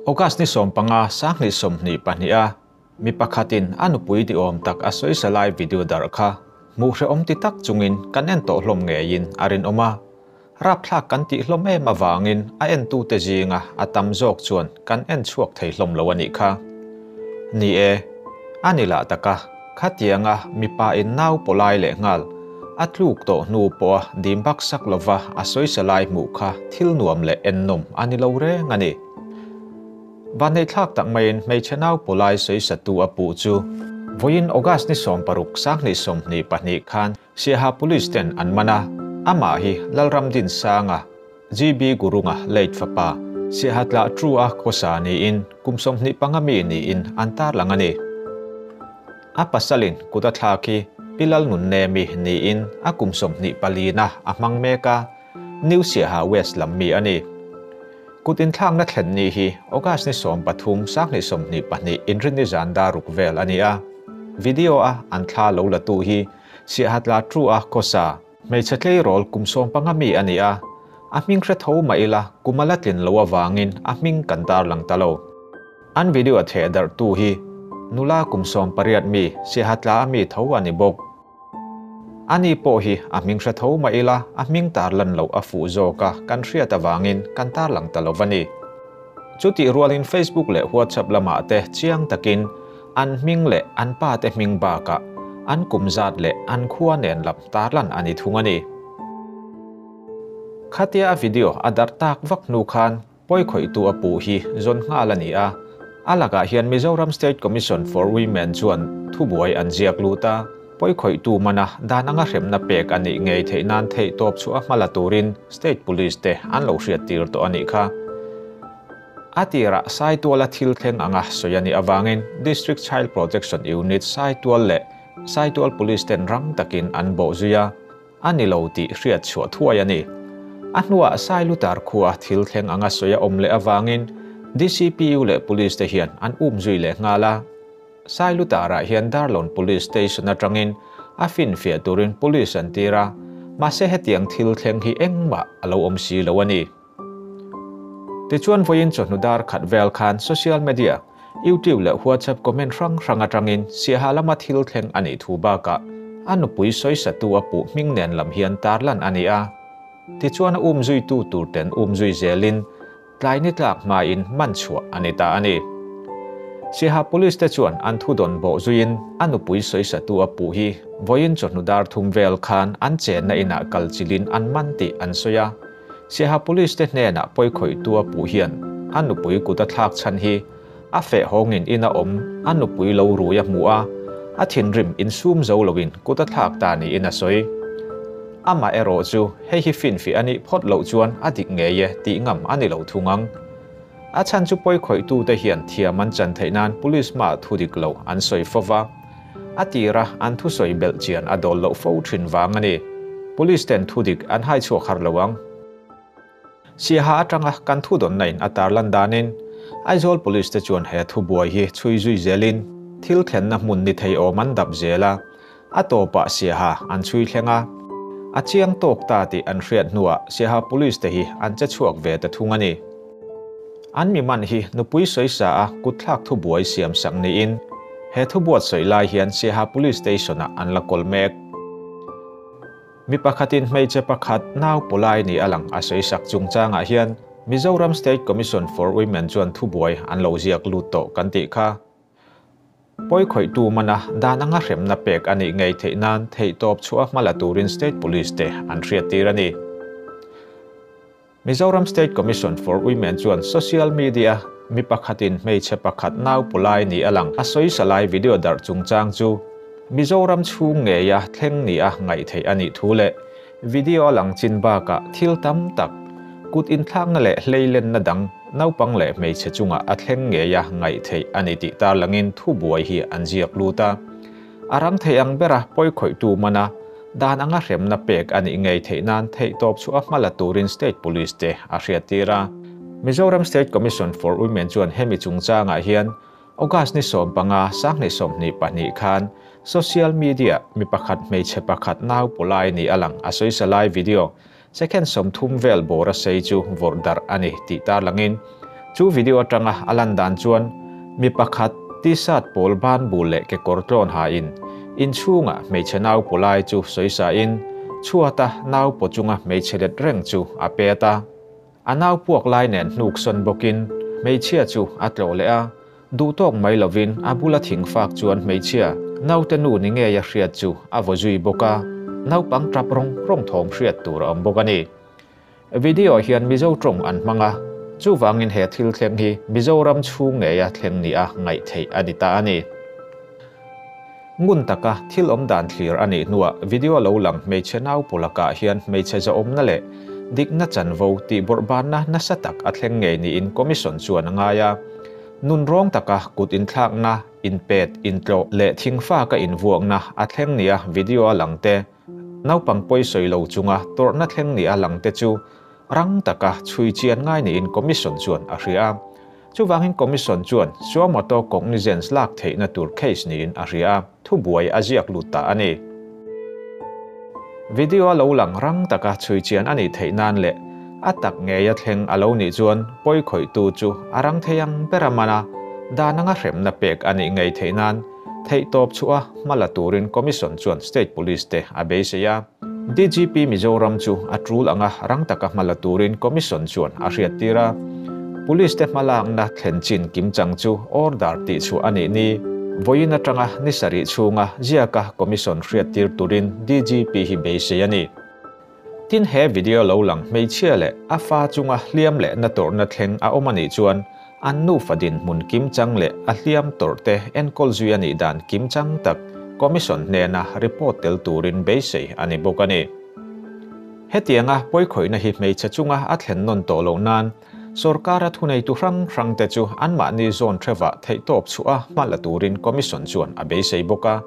August ni 15, 2022 a mi pakhatin a nupui ni awm tak a sawisa lai video darh kha hmuh hrehawm ti tak chungin kan en tawh hlawm ngeiin a rinawm a. Rapthlak kan tih hlawm em avangin a entute zinga a tam zawk chuan kan en chhuak thei hlawm lo a nih kha. Ni e, a ni lah taka khatianga mipa in nau pawlai leh nghal a tluk tawh hnu pawha dim bak sak lova a sawisa lai hmuh kha thil nuam leh ennawm a ni lo reng a ni. Vanneihthlak tak maiin hmeichhe nau pawlai sawisatu a puh chu vawiin August ni 16, 2022 khan Siaha Police ten an man a, amah hi Lalramdinsanga, GB Gurunga late fapa, Siaha tlah tu a khawsa niin kum 25 mi niin an tarlang a ni. A pasalin kut a thlak hi Pi Lalnunnemi niin a kum 24 na a hmang mek a, New Siaha West lam mi a ni. Kut inthlakna thlen ni hi August ni 13, 2022 inrinni zan dar ruk vel a ni a. Video a an thla lo la tu hi Siaha tla tu a khawsa, hmeichhe tleirawl kum 15 mi a ni a. A hming hre tho mah ila kum a la tlin lo avangin a hming kan tarlang ta lo. An video a theh darh tu hi nula kum 18 mi Siaha tla a mi tho a ni bawk. Ani pawh hi a hming hre tho mah ila a hming tarlan lo a fuh zawk a kan hriat avangin kan tarlang ta lo a ni. Chutih rualin Facebook leh WhatsApp lamah te chiang takin an hming leh an pa te hming bakah an kum zat leh an khua nen lam tarlan a ni thung a ni. Khatia a video a darh tak vak hnu khan pawi khawihtu a puh hi zawn nghal a ni a. A lakah hian Mizoram State Commission for Women chuan thubuai an ziak lut a, pawi khawihtu mana dan anga hremna pek a nih ngei theih nan theih tawp chu a hmala turin State Police te an lo hriat tir tawh a nih kha. A tirah Saituala thil thleng anga sawi a nih avangin District Child Protection Unit Saitual leh Saitual Police ten rang takin an bawh zui a, a ni lo tih hriat chhuah thuai a ni. A hnuah Sailutar khua thil thleng anga sawi a awm leh avangin DCPU leh Police te hian an um zui leh nghal a. Sailutarah hian Darlawn Police Station atangin a finfiah turin Police an tir a, mahse hetiang thil thleng hi engmah a lo awm si lo a ni. Tichuan vawiin chawhnu dar khat vel khan social media, YouTube leh WhatsApp comment hrang hrang atangin Siaha lama thil thleng a nih thu bakah a nupui sawisatu a puh hming nen lam hian tarlan a ni a. Tichuan a um zuitu tur ten um zui zelin tlai ni tlak hmain man chhuah a ni ta a ni. Siaha Police te chuan an thu dawn bawh zuiin a nupui sawisatu a puh hi vawiin chawhnu dar thum vel khan an chenna inah kal chilin an man tih an sawi a. Siaha Police te hnenah pawi khawihtu a puh hian a nupui kut a thlak chhan hi a feh hawngin in a awm a nupui lo rui a hmu a, a thinrim insum zo loin kut a thlak ta niin a sawi. Amah erawh chu hei hi finfih a nih phawt loh chuan a dik ngei e tih ngam a ni lo thung ang. A chhan chu pawi khawihtu te hian thiam an chan theih nan police hmaah thu dik lo an sawi fo va. A tira an thusawi belh chian a dawl loh fo thin vang a ni. Police ten thu dik an hai chhuak har lo ang. Siaha atanga kan thu dawnna in a tarlan danin Aizawl Police te chuan he thubuai hi chhui zui zelin thil thlenna hmun ni thei awm an dap zel a, a tawpah Siaha an chhui thleng a. A chiang tawk ta tih an hriat hnuah Siaha Police te hi an che chhuak ve ta thung a ni. An mi man hi nupui sawisa a kutthlak thubuai siam sak niin he thubuat sawi lai hian Siaha Police Station-ah an la kawl mek. Mi pakhatin hmeichhe pakhat nau pawlai ni a lang a sawisak chungchangah hian Mizoram State Commission for Women chuan thubuai an lo ziak lut tawh kan tih kha. Pawi khawihtu mana dan anga hremna pek a nih ngei theih nan theihtawp chhuah hmala turin State Police te an hriat tir a ni. Mizoram State Commission for Women chuan social media mi pakhatin hmeichhe pakhat nau pawlai ni a lang a sawisa lai video darh chungchang chu Mizoram chhung ngeia thleng ni a ngaih theih a nih thu leh video a lang chin bakah thil tam tak kut inthlakna leh hleilenna dang naupang leh hmeichhe chungah a thleng ngeia ngaih theih a ni tih tarlangin thubuai hi an ziak lut a. A rang thei ang bera pawi khawihtu mana dan anga hremna pek a nih ngei theih nan theihtawp chu a hmala turin State Police te a hriat tir a. Mizoram State Commission for Women chuan hemi chungchangah hian August ni 15, 2022 khan social media mi pakhat hmeichhe pakhat nau pawlai ni a lang a sawisa lai video second 30 vel bawr a sei chu vawrh darh a ni tih tarlangin Chu video atanga a lan dan chuan mi pakhat T-shirt pawl ban bul leh kekawr tlawn ha in inchhungah hmeichhe nau paw lai chu sawisa in chhuata nau paw chunga hmeichhe let reng chu a pet a. A nau puak lai nen hnuk sawn bawkin hmeichhia chu a tlawh leh a, duh tawk mai lovin a bula thing fak chuan hmeichhia naute nu ni ngei a hriat chu a vaw zui bawk a, naupang tap rawng rawng thawm hriat tur a awm bawk a ni. Video hian Mizo tawng an hmang a, chuvangin he thil thleng hi Mizoram chhung ngeia thleng nia ngaih theih a ni ta a ni. Ngun taka thil awm dan thlir a nih hnuah video lo lang hmeichhe nau pawlakah hian hmeichhe zahawmna leh dikna chanvo tih bawrhbanna nasa tak a thleng ngei niin Commission chuan a ngai a. Nunrawng taka kut inthlakna, inpet, intlawh leh thingfaka invuakna a thleng nia video a lang te, Naupang pawi sawi lo chunga tawrhna thleng nia langte chu rang taka chhui chian ngai niin Commission chuan a hria a. Chuvangin Commission chuan Suamoto cognizance lak theihna tur case niin a hria a, thubuai a ziak lut ta a ni. Video a lo lang rang taka chhui chian a nih theih nan leh a tak ngeia thleng a lo nih chuan pawi khawihtu chu a rang thei ang ber a man a, dan anga hremna pek a nih ngei theih nan Theihtawp chhuah a hma la turin Commission chuan State Police te a beisei a. DGP Mizoram chu a tul anga rang taka hma la turin Commission chuan a hriattir a. Police te hmalakna thlen chin kimchang chu order tihchhuah a nih ni. Vawiin atanga ni sarih chhunga ziaka Commission hriattir turin DGP hi beisei a ni. Tin he video lo lang hmeichhia leh a fa chunga hliam leh na tawrhna thleng a awm a nih chuan an nufa dinhmun kimchang leh a hliam tawrh te enkawl zui a nih dan kimchang tak Commission hnena report tel turin beisei a ni bawk a ni. Hetianga pawikhawihna hi hmeichhe chunga a thlen nawn tawh loh nan sorkara thuneitu hrang hrang te chu anmahni zawn hrevah theihtawp chhuah a hma la turin Commission chuan a beisei bawk a.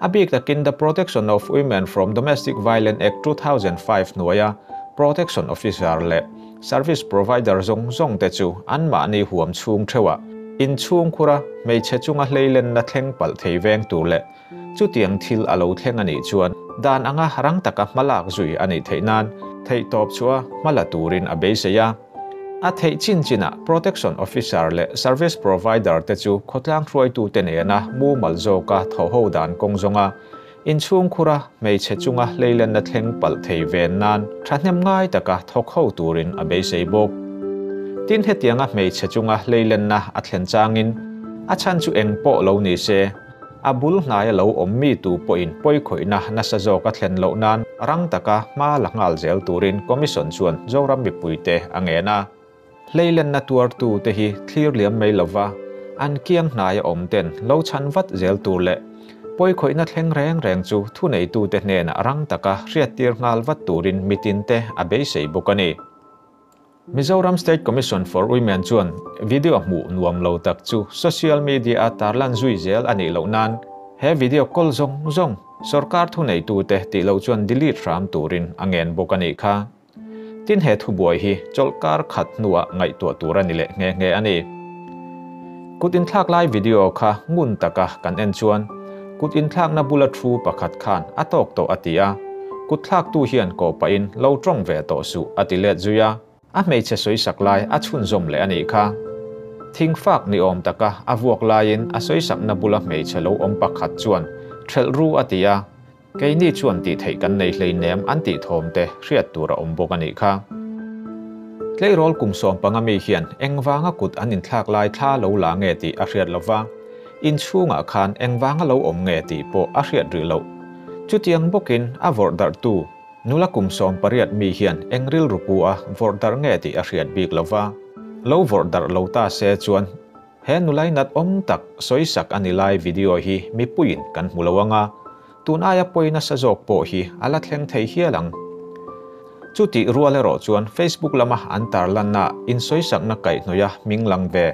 A bik takin The Protection of Women from Domestic Violence Act 2005 hnuaia Protection Officer leh Service Provider zawng zawng te chu anmahni huam chhung theuhah inchhungkhura hmeichhe chunga hleilenna thleng palh thei veng tur leh chutiang thil a lo thleng a nih chuan dan anga rang taka hmalak zui a nih theih nan theihtawp chhuah hma la turin a beisei a. A theih chin chinah Protection Officer leh Service Provider te chu khawtlang hruaitute nena mumal zawka thawhho dan kawng zawnga inchhungkhura hmeichhe chunga hleilenna thleng palh thei ven nan thahnem ngai taka thawk ho turin a beisei bawk. Tin hetianga hmeichhe chunga hleilenna a thlen changin a chhan chu eng pawh lo ni se, A bul hnaia lo awm mi tu pawhin pawikhawihna nasa zawk a thlen loh nan rang taka hma la nghal zel turin Commission chuan Zoram mipuite a ngen a. Hleilenna tuartu te hi thlir liam mai lova an kiang hnaia awm ten lo chhan vat zel tur leh pawikhawihna thleng reng reng chu thuneitute hnenah rang taka hriattir nghal vat turin mitinte a beisei bawk a ni. Mizoram State Commission for Women chuan video hmuh nuam lo tak chu social media-a tarlan zui zel a nih loh nan he video kawl zawng zawng sorkar thuneitute tih loh chuan delete hram turin a ngen bawk a nih kha. Tin he thubuai hi chawlhkar khat hnuah ngaihtuah tur a ni leh nghe nghe a ni. Kut inthlak lai video kha ngun taka kan en chuan kut inthlakna bula thu pakhat khan a tawk tawh a ti a, kut thlaktu hian kawh pahin lo tawng ve tawh suh a ti let zui a, a hmeichhe sawisak lai a chhunzawm leh a nih kha. Thingfak ni awm taka a vuak laiin a sawisakna bula hmeichhe lo awm pakhat chuan thelh ru a ti a, Keini chuan tih theih kan nei hleinem an tih thawm te hriat tur a awm bawk a nih kha. Tleirawl kum 15 mi hian engvanga kut an inthlak lai thla lo la nge tih a hriat lova, inchhungah khan engvanga lo awm nge tih pawh a hriat rih loh. Chutiang bawkin a vawrh darhtu nula kum 18 mi hian eng rilru pu a vawrh darh nge tih a hriat bik lova, lo vawrh darh lo ta se chuan He nulai nat awm tak sawisak a ni lai video hi mipuiin kan hmu lo ang a, tun aia pawi nasa zawk pawh hi a la thleng thei hial ang. Chutih rual erawh chuan Facebook lama an tarlanna insawisakna kaihhnawih a hming lang ve.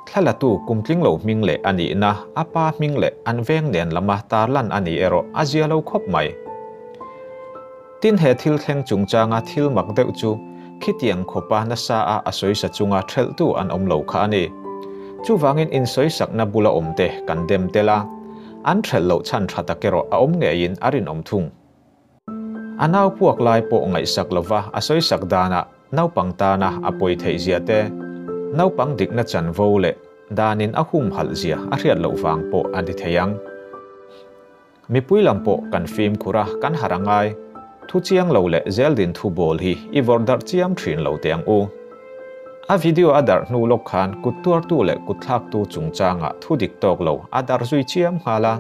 Thlalatu kumtling lo hming leh a nihna, a pa hming leh an veng nen lama tarlan a ni erawh a zia lo khawp mai. Tin he thil thleng chungchanga thil mak deuh chu khitiang khawpa nasa a a sawisa chunga thelhtu an awm lo kha a ni. Chuvangin insawisakna bula awmte kan dem tel a, an thelh loh chhan tha tak erawh a awm ngeiin a rinawm thung. A nau puak lai pawh ngaihsak lova a sawisak danah naupang tana a pawi theih zia te, Naupang dikna chanvo leh danin a humhalh zia a hriat loh vang pawh a ni thei ang. Mipui lam pawh kan fimkhur a, kan harh a ngai. Thu chiang lo leh zeldin thu bawl hi i vawrh darh chiam thin lo teh ang u. A video a darh hnu lawk khan kut tuartu leh kut thlaktu chungchangah thu dik tawk lo a darh zui chiam nghal a.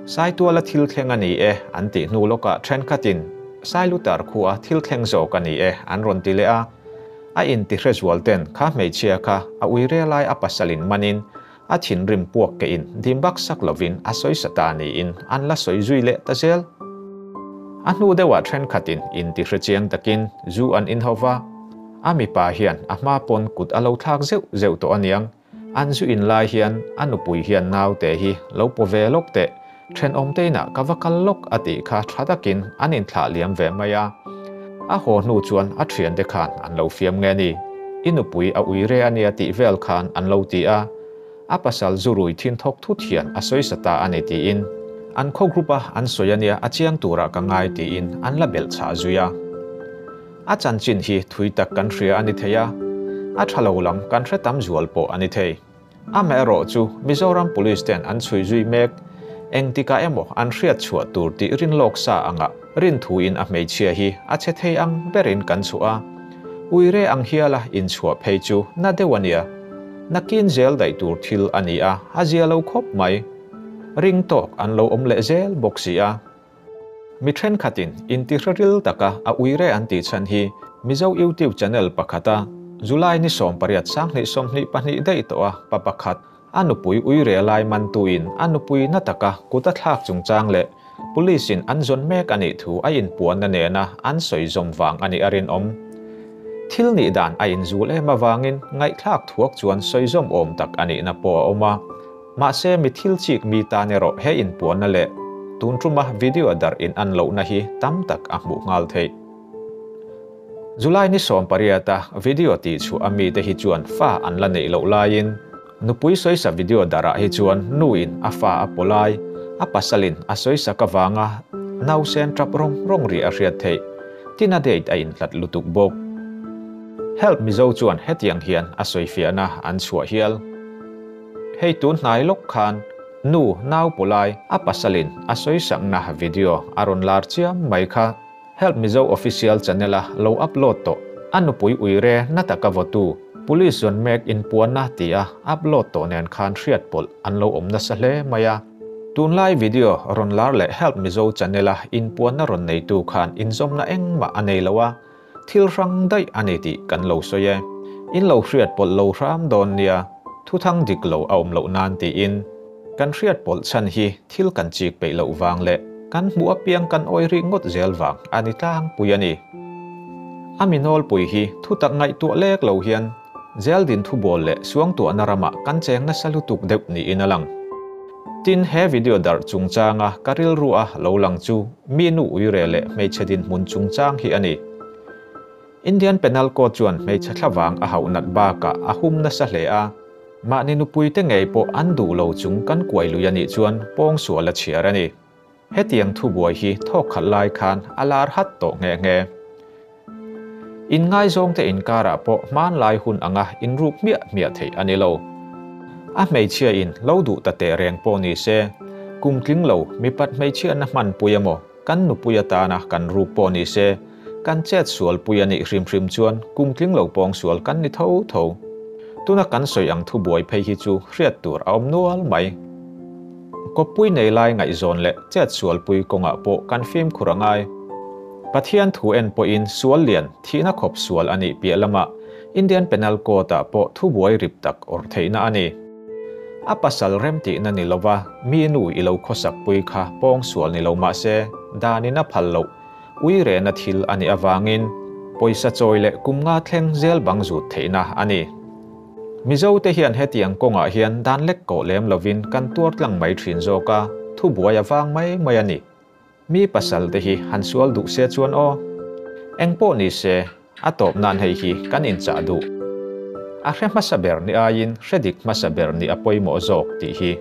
Saituala thil thleng a ni e an tih hnu lawkah thenkhatin Sailutar khua thil thleng zawk a ni e an rawn ti leh a. A intihre zual ten kha hmeichhia kha a uire lai a pasalin manin A thinrim puak ke in dim bak sak lovin a sawi sa ta niin an la sawi zui leh ta zel. A hnu deuhah thenkhatin inti hre chiang takin zu an in ho va, a mipa hian a hma pawn kut a lo thlak zeuh zeuh tawh aniang, an zu in lai hian a nupui hian naute hi lo paw ve lawk teh, thenawmte inah ka va kal lawk a tih kha tha takin an inthlah liam ve mai a. A haw hnu chuan a thiante khan an lo fiam nge ni, i nupui a ui re ania tih vel khan an lo ti a, a pasal zu rui thin thawk thut hian a sawi sa ta a ni tiin an khaw group a an sawi ania a chiang turah ka ngai tiin an la belh chhah zui a. A chanchin hi thui tak kan hria a ni thei a, a tha lo lam kan hre tam zual pawh a ni thei. Amaherawh chu Mizoram Police ten an chhui zui mek, engtikah emaw an hriat chhuah tur tih rinlawk sa anga rinthuin a hmeichhia hi a che thei ang berin kan chhuah a. Uire ang hiala inchhuah phei chu na deuh a nia. Nakin zel daih tur thil a ni a, a zia lo khawp mai. Ring tawk an lo awm leh zel bawk si a. Mi thenkhatin intihre ril taka a uire an tih chhan hi Mizo YouTube channel pakhata July ni 18 2022 daih tawha pa pakhat a nupui uire lai mantuin a nupui na taka kut a thlak chungchang leh Police in an zawn mek a nih thu a inpuanna nena an sawi zawm vang a nih a rinawm. Thil nih dan a inzul em avangin ngaihthlak thuak chuan sawi zawm awm tak a nihna pawh a awm a. Mahse mi thil chik mi tan erawh he inpuanna leh tun tuma video darh in an lohna hi tam tak a hmuh nghal theih. July ni 18 a video tih chhuah a mite hi chuan fa an la neih loh laiin nupui sawisa video darh ah hi chuan nu in a fa a paw lai, a pasalin a sawisak avanga nausen tap rawng rawng rih a hriat theih. Tin a date a inhlat lutuk bawk. Help Mizo chuan hetiang hian a sawifiahna an chhuah hial. Hei tun hnai lawk khan nu nau pawlai a pasalin a sawisakna video a rawn lar chiam mai kha Help Mizo Official channel a lo upload tawh. A nupui uire na taka vawtu Police zawn mek inpuanna ti a upload tawh nen khan hriat pawlh an lo awm nasa hle mai a. Tunlai video rawn lar leh Help Mizo channel a inpuanna rawn neitu khan inzawmna engmah a nei lo a, Thil hrang daih a ni tih kan lo sawi e. In lo hriat pawlh lo hram dawn nia, thuthang dik lo a awm loh nan tiin. Kan hriat pawlh chhan hi thil kan chik peih loh vang leh kan hmuh apiang kan awi rih ngawt zel vang a ni tlangpui a ni. A mi nawlpui hi thutak ngaihtuah lek lo hian zeldin thubawl leh suangtuahna ramah kan cheng nasa lutuk deuh niin a lang. Tin, he video darh chungchanga ka rilru a lo lang chu mi nu uire leh hmeichhe dinhmun chungchang hi a ni. Indian Penal Code chuan hmeichhe thlavang a hauh nat bakah a hum nasa hle a, mahni nupuite ngei pawh an duh lo chung kan kuai lui a nih chuan pawngsual a chhiar a ni. Hetiang thubuai hi thawk khalh lai khan a lar hat tawh nghe nghe. Inngaizawngte inkarah pawh hmanlai hun anga inruk hmiah hmiah theih a ni lo. A hmeichhia in lo duh ta teh reng pawh ni se, kum tling lo mipat hmeichhiatna hmanpui emaw kan nupui atana kan ruk pawh ni se, kan chet sualpui a nih hrim hrim chuan kum tling lo pawngsual kan ni tho tho. Tuna kan sawi ang thubuai phei hi chu hriat tur a awm nual mai. Kawppui nei lai ngaihzawn leh chet sualpui kawngah pawh kan fimkhur a ngai. Pathian thu en pawhin sual lian thihna khawp sual a nih piah lamah Indian Penal Code-ah pawh thubuai rip tak awrh theihna a ni. A pasal rem tihna ni lova mi nu i lo khawsakpui kha pawng sual ni lo mah se danin a phal loh uirehna thil a nih avangin pawisa chawi leh kum nga thleng zel bang zut theihna a ni. Mizo te hian hetiang kawngah hian dan lek kawh lem lovin kan tuar tlang mai thin zawk a, thubuai a vang mai mai a ni. Mi pasal te hi han sual duh se chuan aw. Eng pawh ni se, a tawp nan hei hi kan inchah duh. A hre hmasa ber ni aiin hre dik hmasa ber nih a pawimawh zawk tih hi.